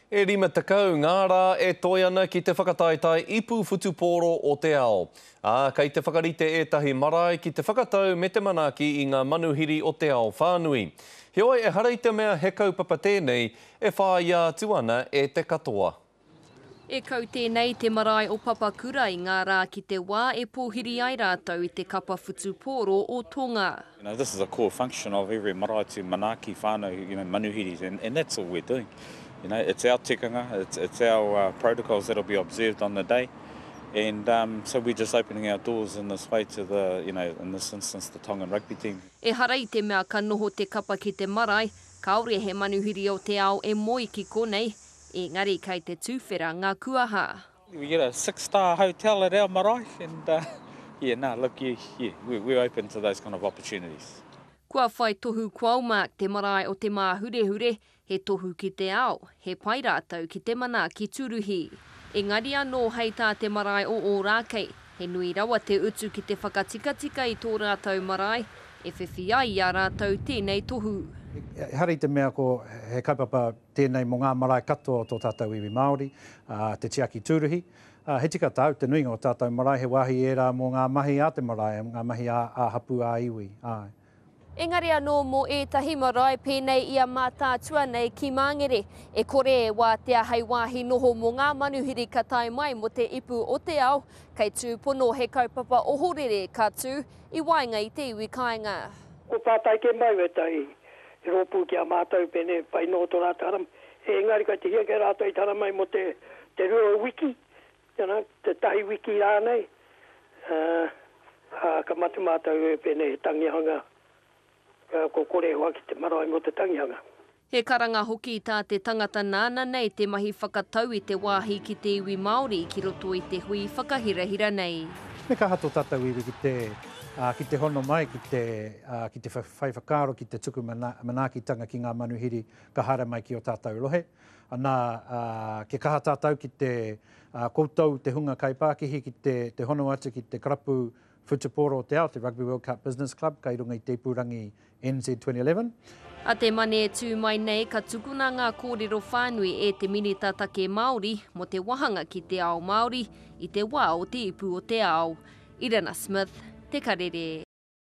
E 50 ngā rā e toe ana ki te whakataetae ipu whutupōro o te ao. Ā, kei te whakarite ētahi marae ki te whakatau me te manaaki i ngā manuhiri o te ao whānui. Heoi, ehara i te mea he kaupapa tēnei e whāia atu ana e te katoa. E kau tēnei te marae o Papakura i ngā rā ki te wā e pōhiri ai rātou i te kapa whutupōro o Tonga. You know, this is a core function of every marae to manaaki whānau, you know, manuhiris, and, and that's all we're doing. You know, it's our tikanga, it's, it's our uh, protocols that'll be observed on the day. And um, so we're just opening our doors in this way to the, you know, in this instance, the Tongan rugby team. Ehara i te mea ka noho te kapa ki te marae, kāore he manuhiri o te ao e moe ki konei, Engari kei te tuwhera ngā kuaha. We get a six-star hotel at our marae and uh, yeah, nah, look, yeah, yeah, we're, we're open to those kind of opportunities. Kua whai tohu Qualmark te marae o Te Māhurehure, he tohu ki te ao, he pai rātou ki te manaaki tūruhi. Engari anō hei tā te marae o Ōrākei, he nui rawa te utu ki te whakatikatika i tō rātou marae, e whiwhi ai i a rātou tēnei tohu. Ehara i te mea ko he kaupapa Tēnei mō ngā marae katoa o tō tātou iwi Māori, ā, te tiaki tūruhi. Ā, he tika tāu, te nuinga o tātou marae he wāhi ērā mō ngā mahi a te marae, ngā mahi ā, ā-hapū, ā-iwi, āe. Engari anō mō ētahi marae pēnei i a Mātaatua nei ki Māngere, e kore e wātea hei wāhi noho mō ngā manuhiri ka tae mai mō te ipu o te ao, kei tūpono he kaupapa ohorere ka tū i waenga i te iwi kāinga. Kua pātai kē mai wētahi He rōpū ki a mātou pēnei pai noa tō rātou haramai. Engari kai te hiahia rātou i te haramai mō te, te rua wiki, you know, te tahi wiki rānei, ā, ā, ka mate mātou e pēnei he tangihanga, kua kore e hoaki te marae mō te tangihanga. He karanga hoki tā te tangata nāna nei te mahi whakatau i te wāhi ki te iwi Māori ki roto i te hui whakahirahira nei. Me kaha tō tātou iwi ki te, ā, ki te hono mai, ki te, ā, ki te whai whakaaro ki te tuku manaakitanga ki ngā manuhiri ka haere mai ki ō tātou rohe. Anā, ā, kia kaha tātou ki te, ā, koutou te hunga kaipākihi ki te, te hono atu ki te karapu whutupōro o te ao, te Rugby World Cup Business Club, kai runga i te ipurangi NZ 2011. A te Mane e tū mai nei ka tukuna ngā kōrero whānui e te Minita Take Māori mō te wahanga ki te ao Māori i te wā o te Ipu o te Ao. Irina Smith, Te Karere.